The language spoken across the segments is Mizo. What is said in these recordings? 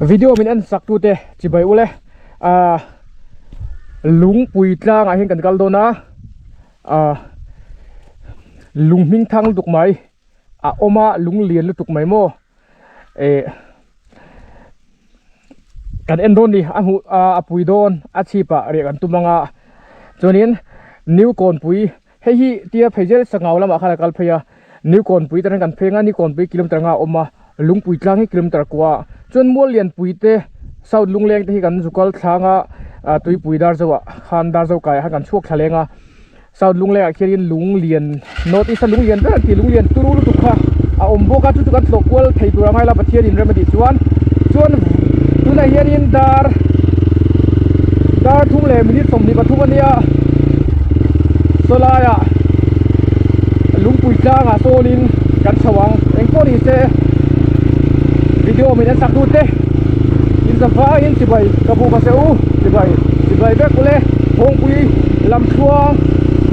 Video min en sak tute chibai ule ah lungpui tlangah hian kan kal dawn a ah lung hming thang lutuk mai a awm a lung lian lutuk mai maw eh kan en dawn ni a hmuh a pui dawn a chhip ah riah kan tum ang a chuanin new kawnpui hei hi tia phei zel sangau lamah khan a kal phei a new kawnpui te kan phei ang a new kawnpui kilometer anga a awm a lungpui tlang hi kilometer kua chuan mual lianpui te south lungleng te hi kan zu kal thlang a ah tuipui darzo ah khan darzo kai ah khan kan chhuak thla leng a. South Lungleng ah khianin lung lian North East a lung lian ber an tih lung lian turu lutuk kha a awm bawk a chu chu kan tlawh kual thei tur a ngai la Pathian in rem a tih chuan chuan tunah hianin dar dar thum leh minute 23 ania saw laiah lungpui tlangah sawnin kan chho ang engpawh ni se video min en sak dut te in zavaiin chibai ka buk a se u chibai chibai vek ule Hawngpui lam thluang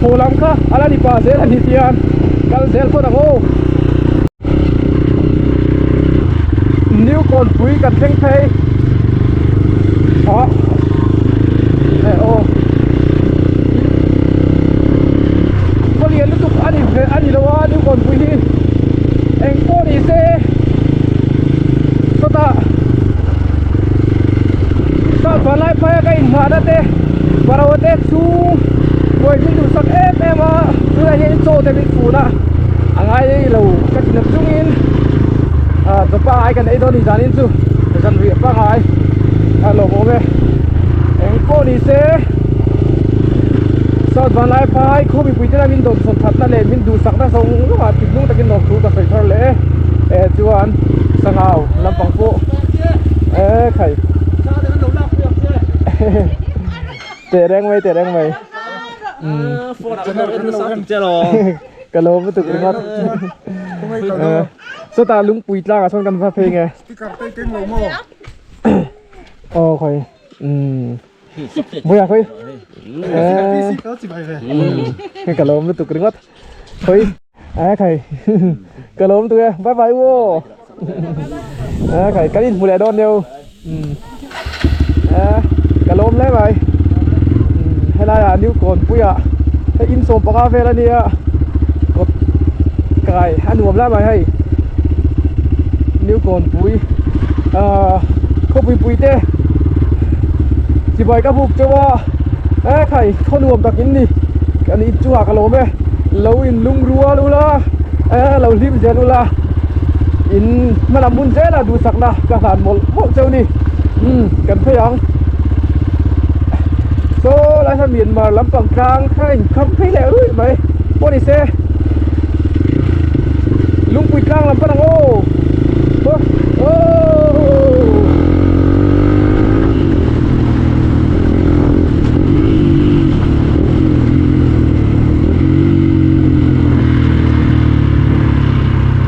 thaw lam kha a la ni pah zel a ni tian kal zel phawt ang aw. New Kawnpui kan thleng phei ah eh aw khaw lian lutuk a ni ve a ni lo a New Kawnpui hi eng pawh ni se sawtah South Vanlaiphai a ka inngahna te Paro te chu buai min duhsak em em a tunah hian chaw te min fun a a ngai lo ka ti na chungin ah chaw pangai kan ei dawn ni zanin chu zanriah pangai a lawmawm e eng pawh ni se South Vanlaiphai khaw mipui te lam in dawnsawn thatna leh min duhsakna zawng zawng ah thinlung takin lawmthu ka sawi thar leh e eh chuan sangau lampang pawh e khai teh reng mai teh reng mai ka lo lutuk ringawt sawtah lungpui tlangah sawn kan va phei nge aw khawi buia khawi eh ka lo lutuk ringawt khawi a khai ka lo lutuk e bye bye u aw a khai kan inhmu leh dawn deuh a ka lawm hle mai helai ah new kawnpui ah hei in sawm panga vel a nia kawt kai a nuam lai mai hei new kawnpui ah khawpui pui te chibai ka buk chauh a e khai khaw nuam tak in ni kan in chungah ka lawm e lo in lung rual ula e lo hlim zel ula in hmalam hun zel a duhsakna ka hlan mawlh mawlh chauh ni umm kan phei ang saw lai hian Myanmar lampang tlang kha a inkham phei leh ruih mai pawh ni se lungpui tlang lam pan ang aw aw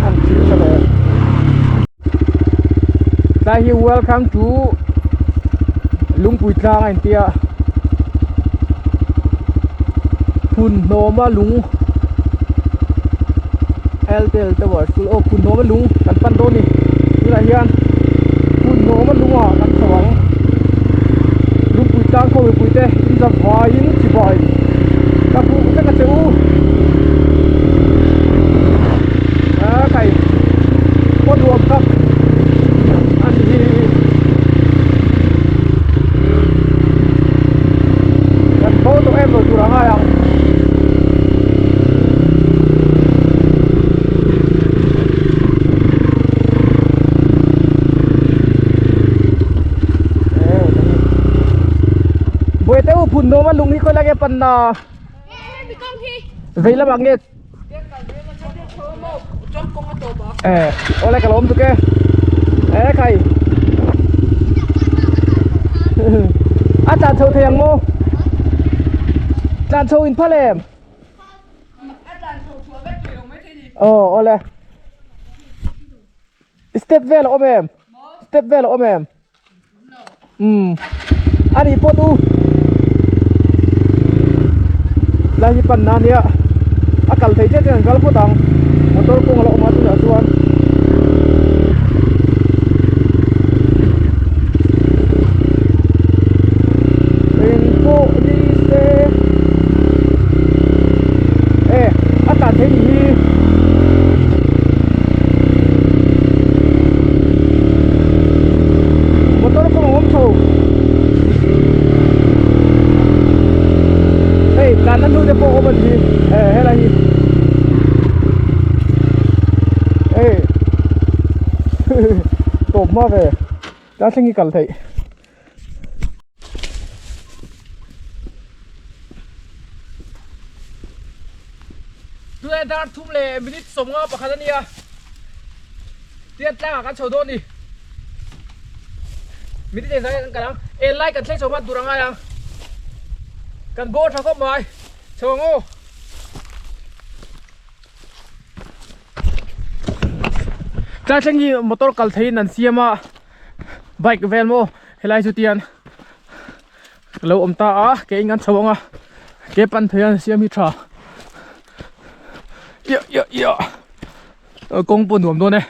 an thil tha leh tlai hi welcome to lungpui tlang a intia phun hnawma lung Airtel tower school aw phun hnawma lung kan pan dawn a ni tunah hian phun hnawma lungah kan chho ang lungpui tlang khaw mipui te in zam vaiin chibai ka hmuh vek a che u a khai khaw nuam tak a ni hi kan bo tawh em lo tur a ngai ang. Buai te u phun nuam a lung hi khawi lai nge pan na vei lamah nge eh awle ka lawm tuk e eh khai a tlan chho thei ang maw tlan chho in phal em aw awle step vel a awm em step vel a awm em umm a nih pawh tu lai hi pan na ania a kal thei chiah chiah an kal phawt ang motor kawng a la awm a tunah chuan. hma ve tlang thleng hi kal theih. Tunah dar thum leh minute sawmnga pakhat a nia tian tlangah kan chho dawn a ni minute engzah nge kan kal ang en lai kan thleng chho hman tur a ngai ang kan bawr tha khawp mai chho ang aw. Tlai thleng hi motor kal theiin an siam a bike vel maw helai chu tian lo awm ta a ke in kan chho ang a ke pan thei an siam hi tha ia ia ia kawng pawh nuam dawn e.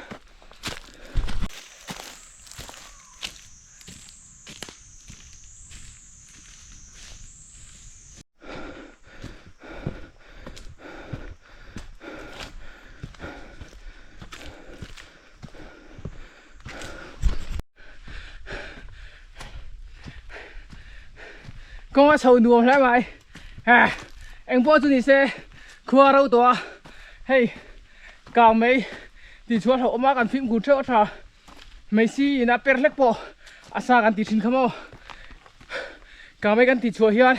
Kawng a chho nuam hle mai eng pawh chu ni se khua ro tawh a hei kang mai tih chhuah hlauh awm a kan fimkhur theuh a tha mai si in a per hlek pawh a sa kan tih thin kha maw kang mai kan tih chhuah hian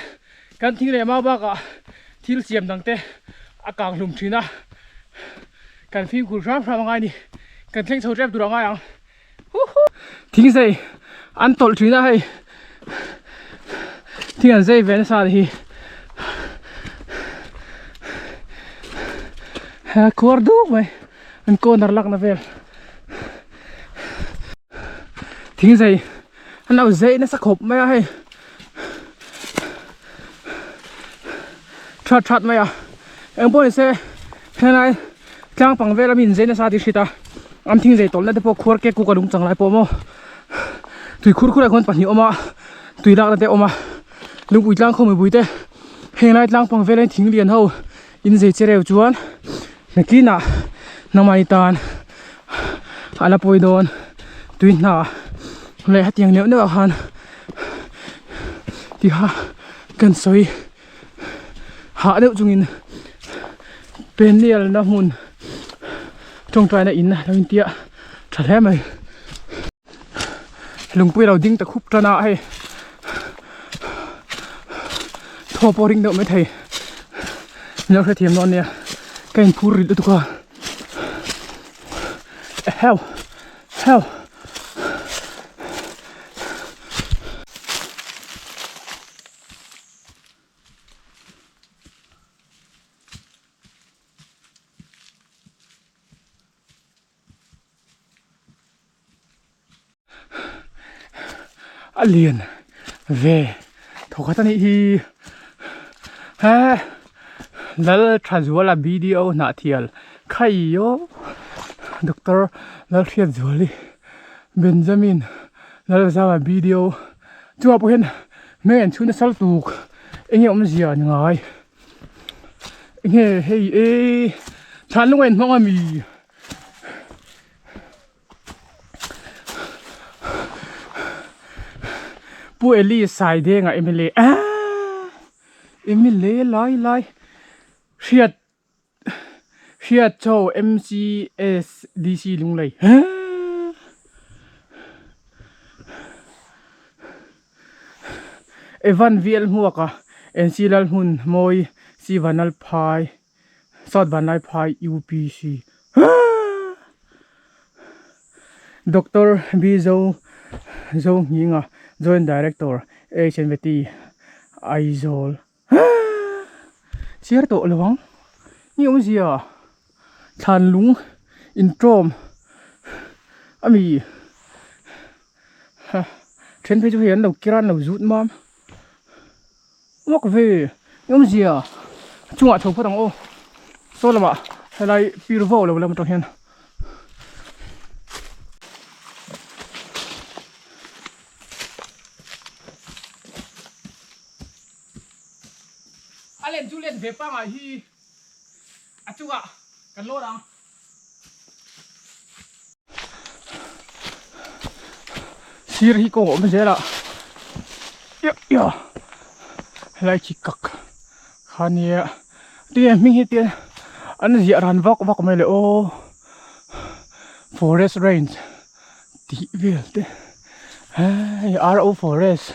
kan thing leh mau bakah thil siam dang te a kang hlum thin a kan fimkhur hram hram a ngai a ni kan thleng chho tep tur a ngai ang thing zei an tawlh thin a hei thing an zei ve nasa a ni hi khuar duk mai an corner lakna vel thing zei an lo zei nasa khawp mai a hei that that mai a eng pawh ni se helai tlang pang vel a mi in zei nasa tih hriat a an thing zei tawlhna te pawh khuar kek kuk a lung chang lai pawh maw tui khur khur ah khuan pahnih a awm a tui lakna te a awm a lungpui tlang khaw mipui te heng lai tlang pang vela thing lian ho in zei che reu chuan nakinah namai tan a la pawi dawn tui hna leh hetiang neuh neuh ah khan tiha kan sawi hah deuh chungin penial na hmun tawngtaina in a lo intia tha hle mai lungpui lo ding ta khup tan a hei thaw pawh ring deuh maithei min lo hrethiam dawn nia ka inphur rit lutuk a eheu heu. A lian ve thawkhat a nih hi he Lalthazuala BDO Hnahthial Khaio Doctor Lalhriatzuali Benjamin Lalzama BDO chungah pawh hian hmel an chhun nasa lutuk enge awmzia an ngai enge hei e thlan lung a inhmang ami. Pu Eli Saideng a mla aaa mla lai lai hriat hriat chaw mcsdc lunglei aaa Evan V_L Hmuaka N_C Lalhmun Mawi C Vanlalphai. South Vanlaiphai UPC Doctor B Zo Zohminga Joint Director HNVT Aizawl Chhiar tawh lo ang ni awmzia thlan lung intawm ami then phei chu hei an lo kir a an lo zut mam. Vak ve awmzia chungah chho phawt ang aw saw lamah helai pir vau lo lam atang hian a len chu len ve pangai hi a chungah kan lawr ang. Sir hi kawng a awm zel a helai khi kak kha nia tinge hming hi te an ziah ran vak vak mai le aw forest range. Tih vel te hei RO forest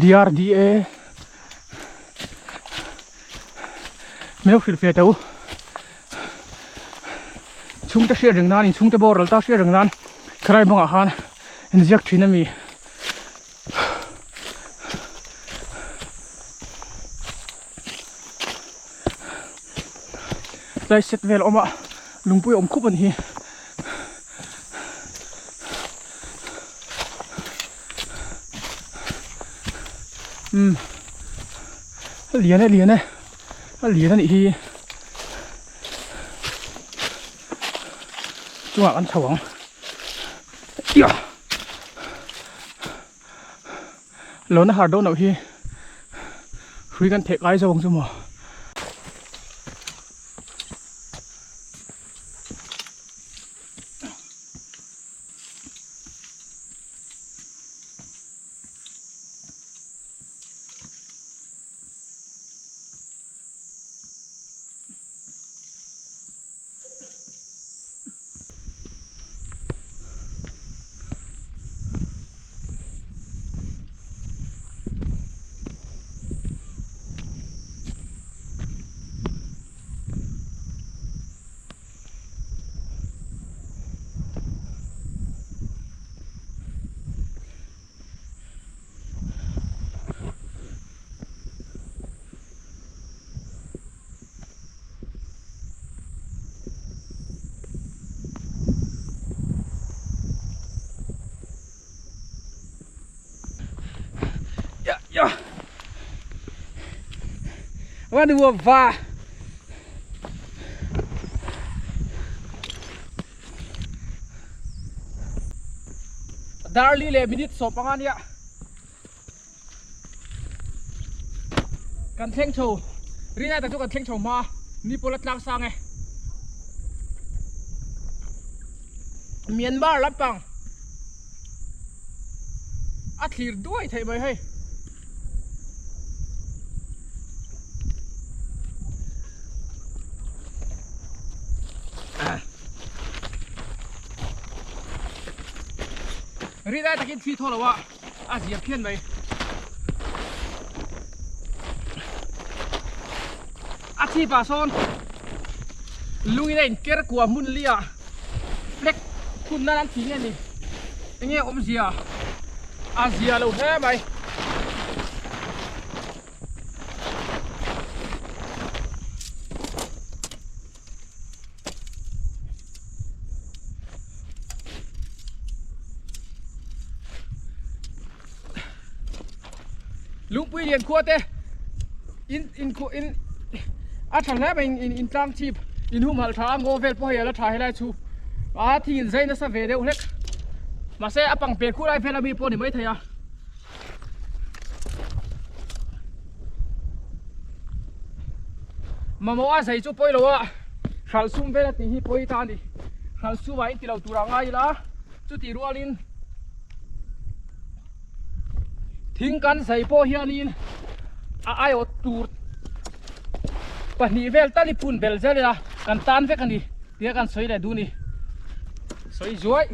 DRDA hmel hrilh ve teh u chhungte hriat reng nan inchhungte boral ta hriat reng nan khalai bangah khan inziak thin a mi. Tlai set vel a awm a lungpui a awm khup a ni hi. Umm a lian e a lian e a lian a nih hi chungah kan chho ang Lawna har dawn loh hi hrui kan theh kai zawng chu maw. Va Darli leh minute sawm panga nia. Kan thleng chho rinai tak chu kan thleng chho hma ni pawla tlang sang e Myanmar lampang a thlir duai theih mai hei. Rinai takin thli thaw lo a. A zia phian mai. A chhip ah sawn lungin a inker kua hmun li ah flag phun nan an ti nge ni enge awmzia a zia lo hle mai. Lungpui lian khua te in in khu in a tha hle mai in in tlang chhip in humhalh tha a ngaw vel pawh hei a la tha helai chu a thing in zai nasa ve deuh hlek mahse a pang pen khu lai vel ami pawh a ni maithei a. Mamawh a zai chu pawi lo a, hralh sum vel a tih hi pawi ta a ni. Hralh sum ah in ti lo tur ah ngai ila, chutih rualin thing kan zai pawh hianin a aiawt tur pahnih vel tal i phun bel zel ila kan tan vek a ni tia kan sawi leh duh a ni. Sawi zuai.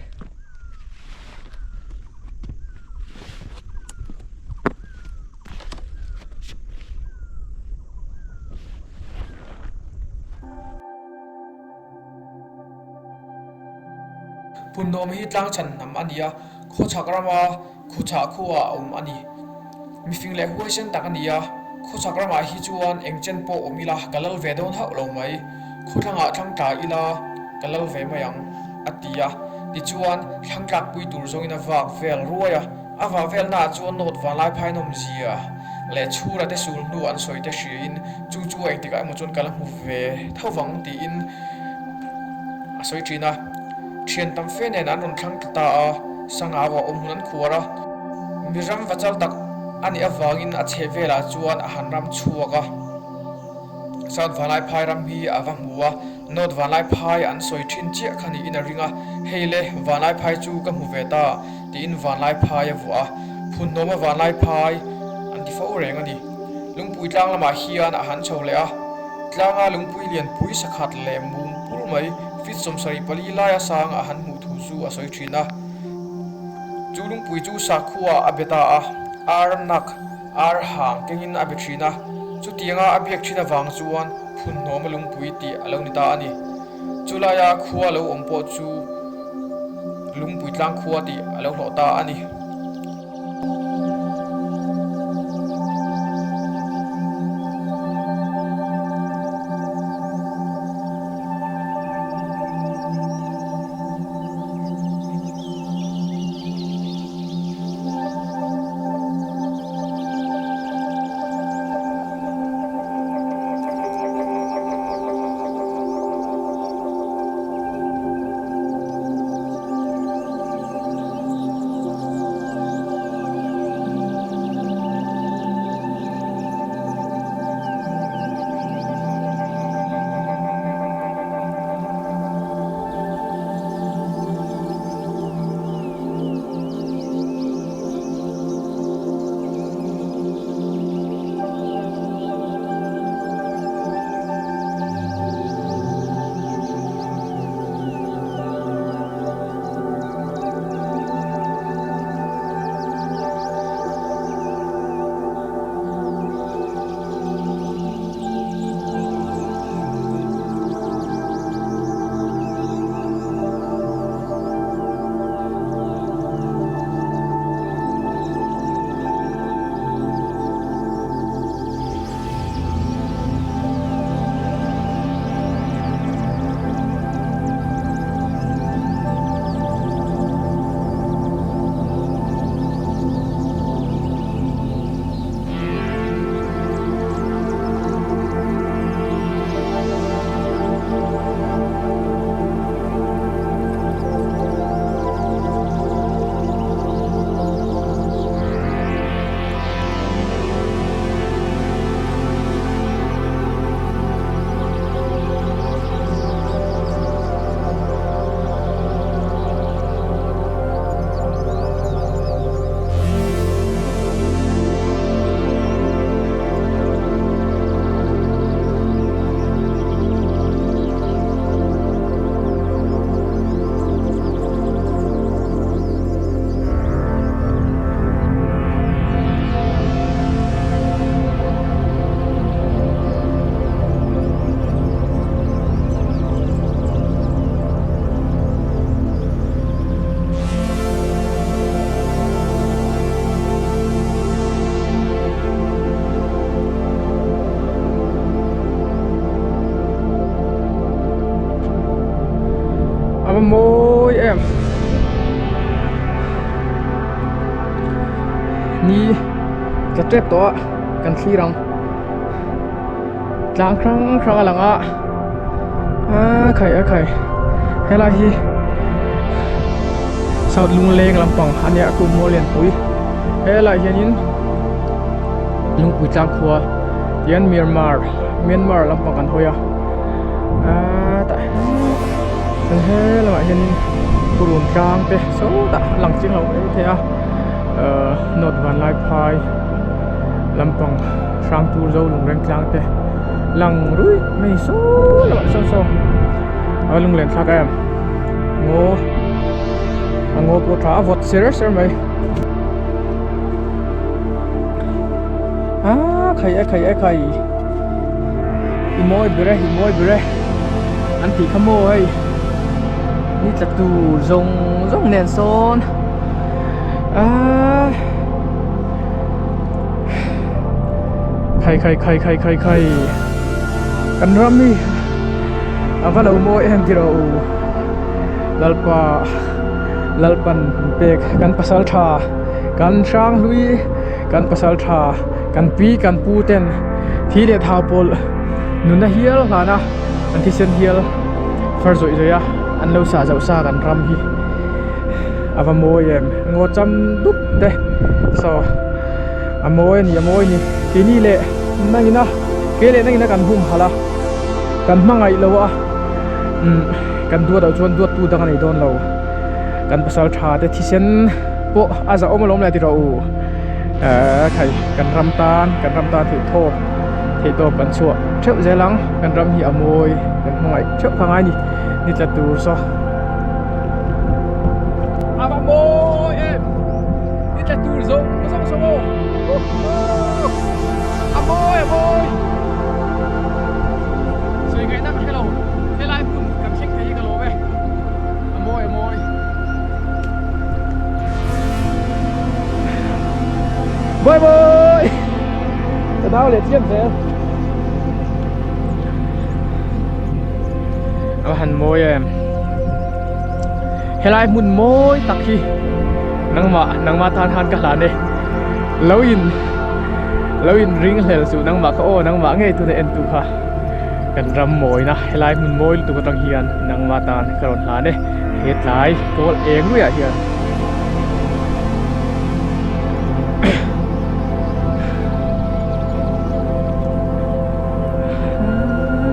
Phunhnawm hi tlangchhan hnam a ni a, khawchhak rama khuchah khuaah a awm a ni. Mifing leh huaisen tak a ni a, khawchhak ramah hi chuan eng chen pawh awm ila ka lal ve dawn hauh lo mai. Khawthlangah thlang tla ila ka lal ve mai ang, a ti a. Tichuan, thlang tlakpui tur zawngin a vak vel ruai a. A vah velnaah chuan North Vanlaiphai nawmzia leh chhura te sul hnu an sawi te hriain chu chu engtikah emaw chuan ka la hmu ve tho vang tiin a sawi thin a. Thian tam fe nen an rawn thlang ta ta a, Sangau a awm hun an khuar a. Miram va chal tak a nih avangin a chheh velah chuan a han ram chhuak a. South Vanlaiphai ram hi a va hmu a, North Vanlaiphai an sawi thin chiah kha niin a ring a, hei le, Vanlaiphai chu ka hmu ve ta, tiin Vanlaiphai a vuah a, Phunhnawma Vanlaiphai an ti fo reng a ni. Lungpui tlang lamah hian a han chho leh a, tlanga lungpui lianpui sakhat leh mum pur mai, feet 74 laia sang a han hmuh thu. chu a sawi thin a. Chu lungpui chu sakhua a be ta a, ar nak, ar hang kengin a be thin a. Chutianga a biak thin avang chuan Phunhnawma lungpui tih a lo ni ta a ni. Chulaia khua lo awm pawh chu lungpui tlang khua tih a lo hlawh ta a ni. A va mawi em ni tla tep tawh a kan thlir ang tlang hrang hrang a lang a a khai a khai helai hi south lungleng lampang a nia kum maw lianpui helai hianin lungpui tlang khua tihian myanmar myanmar lampang kan hawi a aaa tah chuan he lamah hianin purun tlang te sawtah a lang chiang lo mai thei a ahh north vanlaiphai lampang hrang tur zo lungreng tlang te lang ruih mai saw lamah sawn saw a lunglen thlak em ngaw a ngaw pawh tha a vawt ser ser mai aaa khai a khai a khai i mawi ber e i mawi ber e an tih kha maw hei ni tla tur zawng zawng nen sawn aaa. Khai khai khai khai khai khai kan ram hi a va lo mawi em tih rawh u Lalpa Lalpan pek kan pasal tha kan hrang hlui kan pasal tha kan pi kan pu ten thi leh thau pawlh nunna hial hlana an thisen hial far zawih zawih a an lo sah zauh sa kan ram hi. A va mawi em ngaw cham dup te saw a mawi a ni a mawi a ni keini leh nangina kei leh nangina kan hum halh a kan hmangaih lo a umm kan duat loh chuan duat tu dang a nei dawn lo kan pasal tha te thisen pawh a zahawm alawm le ti rawh u ehh khai kan ram tan kan ram tan theih thawk theih tawp kan chhuah theuh zel ang kan ram hi a mawi kan hmangaih theuh kha ngai a ni ni tla tur saw. chho aw a mawi a mawi sawi ngaihna ka hre lo helai hmun kan thleng thei hi ka lawm e a mawi a mawi bye bye ka nau leh chiam zel a va han mawi em helai hmun mawi tak hi nangmah nangmah tan han ka hlan e lo in lo in ring hlel suh nangmah kha aw nangmah ngei tuna en tu kha kan ram mawina helai hmun mawi lutuk atang hian nangmah tan ka rawn hlan e he tlai kawl eng luiah hian.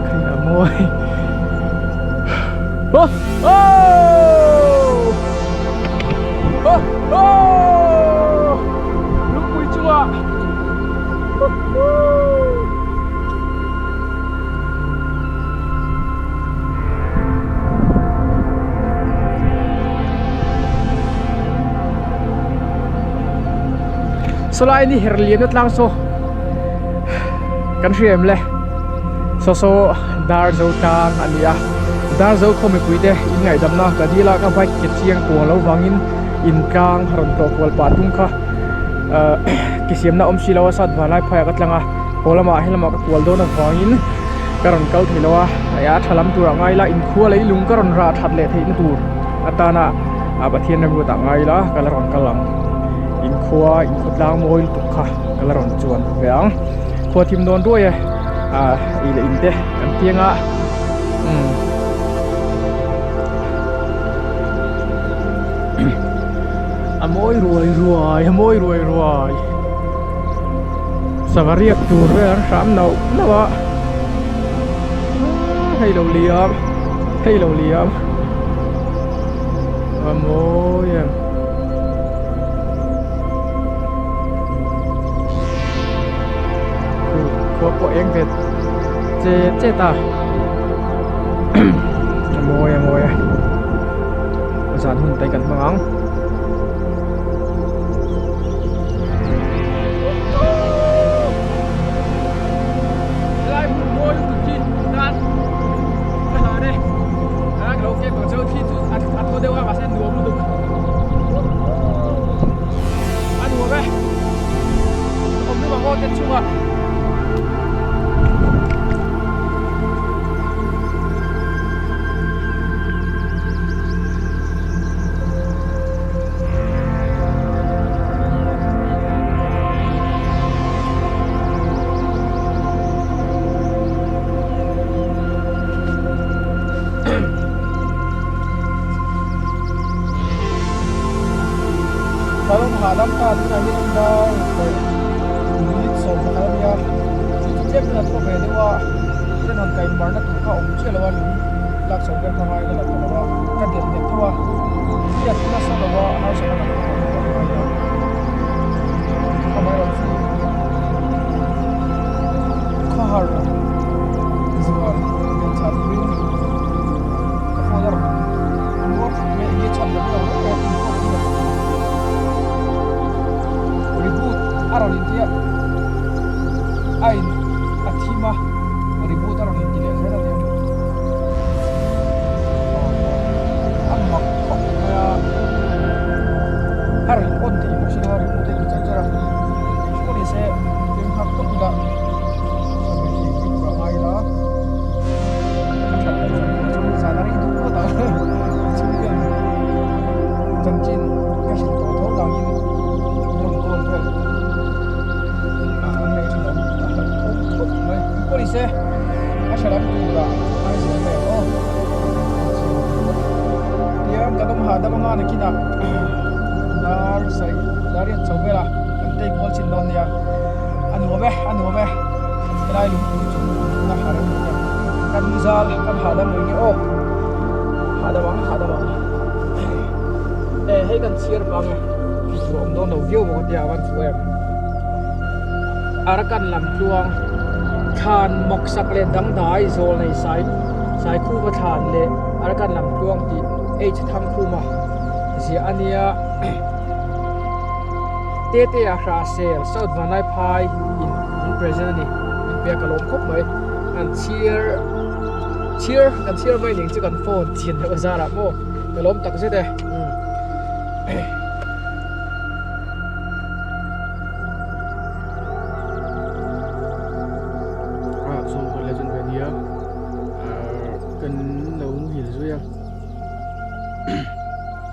Khaih a mawi oh oh oh oh lungpui chungah Sawlai ni her lian na tlang saw kan hria em le saw saw dar zo tlang a ni a dar zo khaw mipui te in ngaihdamna ka dil a ka bike ke chiang kuang lo vangin in tlang rawn tlawh kual pah tum kha ahh ke siamna awm si lo a sat vanlai phaiah ka tlang a haw lamah helamah ka kual dawn avangin ka rawn kal thei lo a a tha lam turah ngai ila inkhua lei lung ka rawn rah that leh theihna tur atana a Pathian remruatah ngai ila ka la rawn kal ang inkhua inkhua tlang mawi lutuk kha ka la rawn chuan ve ang khua thim dawn ruai e ah ei leh in te kan piang a umm a mawi ruai ruai a mawi ruai ruai. Sava riak tur vel an hram nauh nauh a hei lo liam hei lo liam a mawi em khua pawh eng ve che che ta a mawi a mawi a zan hun te kan hmang ang. Helai hmun mawi lutuk hi tan ka hlan e a ka lo kek ang cheu thli chu a thaw deuh a mahse a nuam lutuk a nuam e awm deuh ang aw te chungah. Kalawm hahdam ta tunah hian an dar leh minute 11 a nia chu chu tlem in a thaw ve deuh a thil han kaih marna tur kha a awm chiah lo a lung lak chho vel kha ngai ka la ta lo a ka delh delh tho a hriat chu nasa lo a harsatna kan tawk ang tih a ngai a amaherawh chu khawhar zual lian chah turin ka phone a rawn nuar thut mai enge chhan ka hrelo reng reng a tin pawh ka hre lo reboot a rawn inti a a in a thim a reboot a rawn inti leh kher a nia a mak khawp mai a a rawn in on thei bawk si lo a reboot a inti char char a engpawh ni se eng nghak tawp ila tha ve thei bik tur a ngai ila a that loh chuan pawh chu zan a rei duh phawt ang chhungten chanchin ka hrilh tawh tho vangin rawn call vel a an ngaih tha lo a hlauh khawp khawp mai engpawh ni se a hre lam turah a zel mai ang aw tiang kan awm hahdam anga nakinah dar sarih dar riat chho vel a kan tei kual chin dawn nia a nuam e a nuam e helai lungpui chung na har a ni e kan zal kan hahdam reng nge aw hahdam ang hahdam ang e hei kan chhiar vang e tih tur a awm dawn lo viau bawk a tia a van fuh em Arakan lam tluang thlan mawksak leh dangdai zawl nei sai Saikhuma thlan leh Arakan lam tluang tih H Thangkhuma ziah a nia. Tetea Hrahsel South Vanlaiphai in min present a ni. Min pe a ka lawm khawp mai. Kan chhiar chhiar kan chhiar mai ning chu kan phone chian deuh a zarah maw ka lawm tak zet e. Ah sawm leh chuan ve nia ah kan lo muhil zui a.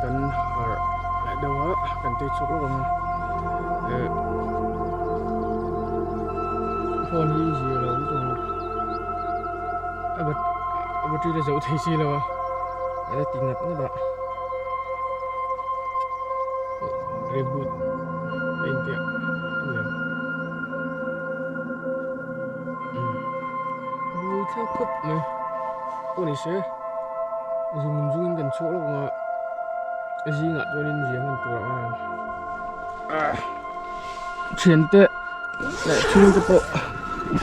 Kan harh leh deuh a kan tui chhuak lawk ang a eh phone hi zir lo lutuk ang a bat a battery la zo thei si lo a a la ti ngat ngat a reboot a intiah a ni ang bui thlak khawp mai pawh ni se. Zung zungin kan chhuak lawk ang a zingah chuanin zia hman tur a awm ang thiante leh chhungte pawh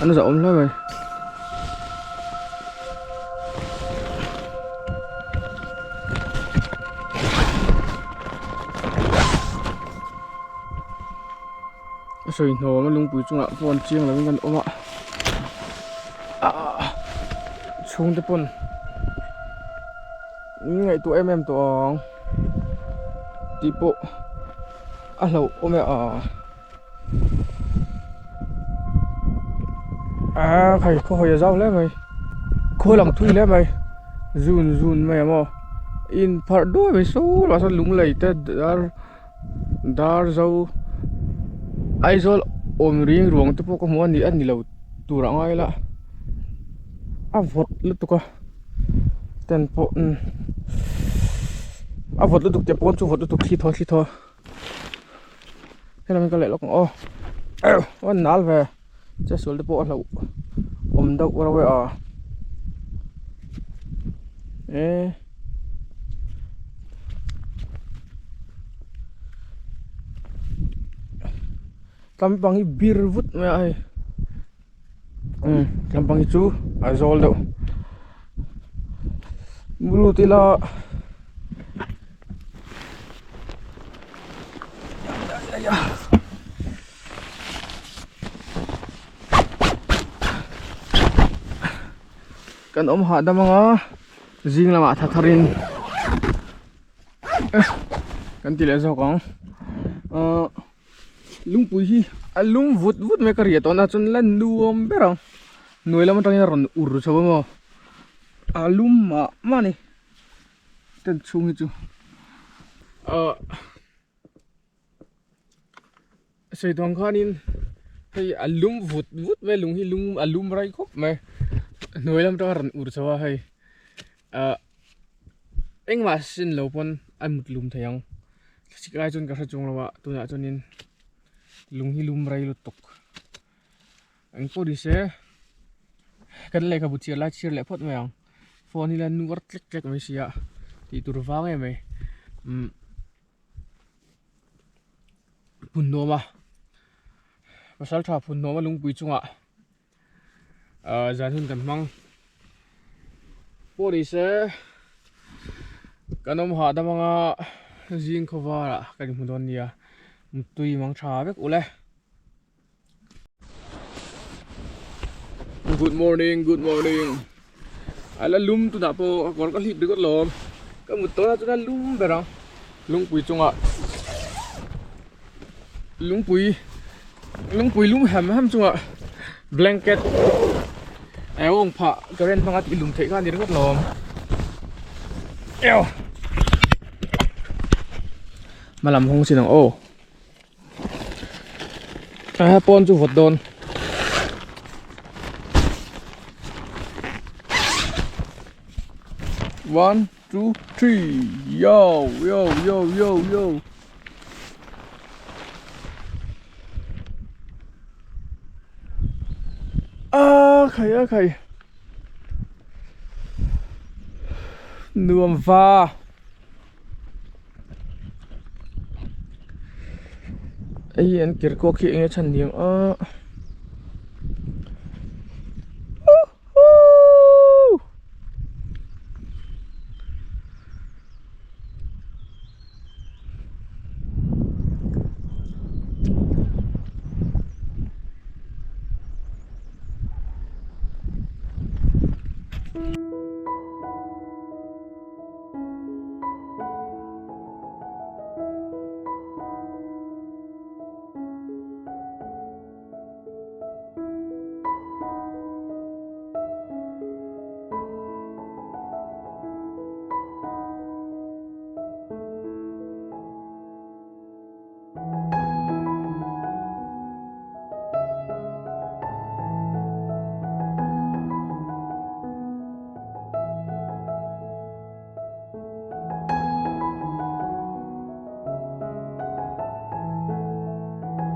an zahawm hle mai. A sawi hnawm a lungpui chungah phone chiang lovin kan awm a ah chhungte pawn min ngaihtuah em em tawh ang tih pawh a hlauh awm e ah ah khai khaw hawi a zau hle mai khaw lang thui hle mai zun zun mai ang aw inpharh duai mai saw lah sawn lung lei te dar. Dar zo Aizawl awm ring ruang te pawh ka hmu a ni a ni lo tur a ngai la a vawt lutuk a tent pawh umm a vawt lutuk tih pawn chu vawt lutuk thli thaw thli thaw helam hi ka leh lawk ang aw a nal ve che sual te pawh a hlauh awm deuh reuh e a eh. Tlampang hi bir vut mai a hei umm tlampang hi chu a zawl deuh lut ila kan awm hahdam anga. Zing lamah tha tharin kan ti leh zawk ang ahh lungpui hi a lum vut vut mai ka riah tawh na chuan la nuam ber ang hnuai lam atangin a rawn ur chho a maw a lum mah mah a ni tent chhung hi chu ahh. Sawi duang khanin hei a lum vut vut mai lung hi lum a lum rai khawp mai hnuai lam atanga rawn ur chho a hei ah engmah sin lo pawn a mut lum thei ang thlasik lai chuan ka hre chuang lo a tunah chuanin lung hi lum rei lutuk eng pawh ni se kan lehkhabu chhiar lai chhiar leh phawt mai ang phone hi la nuar tlek tlek mai si a tih tur vang em mai umm. Phun nuam a pasal tha phun nuam a lungpui chungah ahh zan hun kan hmang pawh ni se kan awm hahdam anga zing khawvarah kan inhmu dawn nia mutui mang tha vek ule. Good morning good morning a la lum tunah pawh a kawr ka hlip ringawt lawm ka mut tawh na chuan a lum ber ang lungpui chungah lungpui lungpui lum hem hem chungah blanket eh awng phah current hmanga tih lum theih kha a ni ringawt lawm hmalam hawng chin ang aw. A pawn chu vawt dawn one two three yo yo yo yo yo a khai a khai nuam va. Hei an ker kuak hi eng nge chhan ni ang a.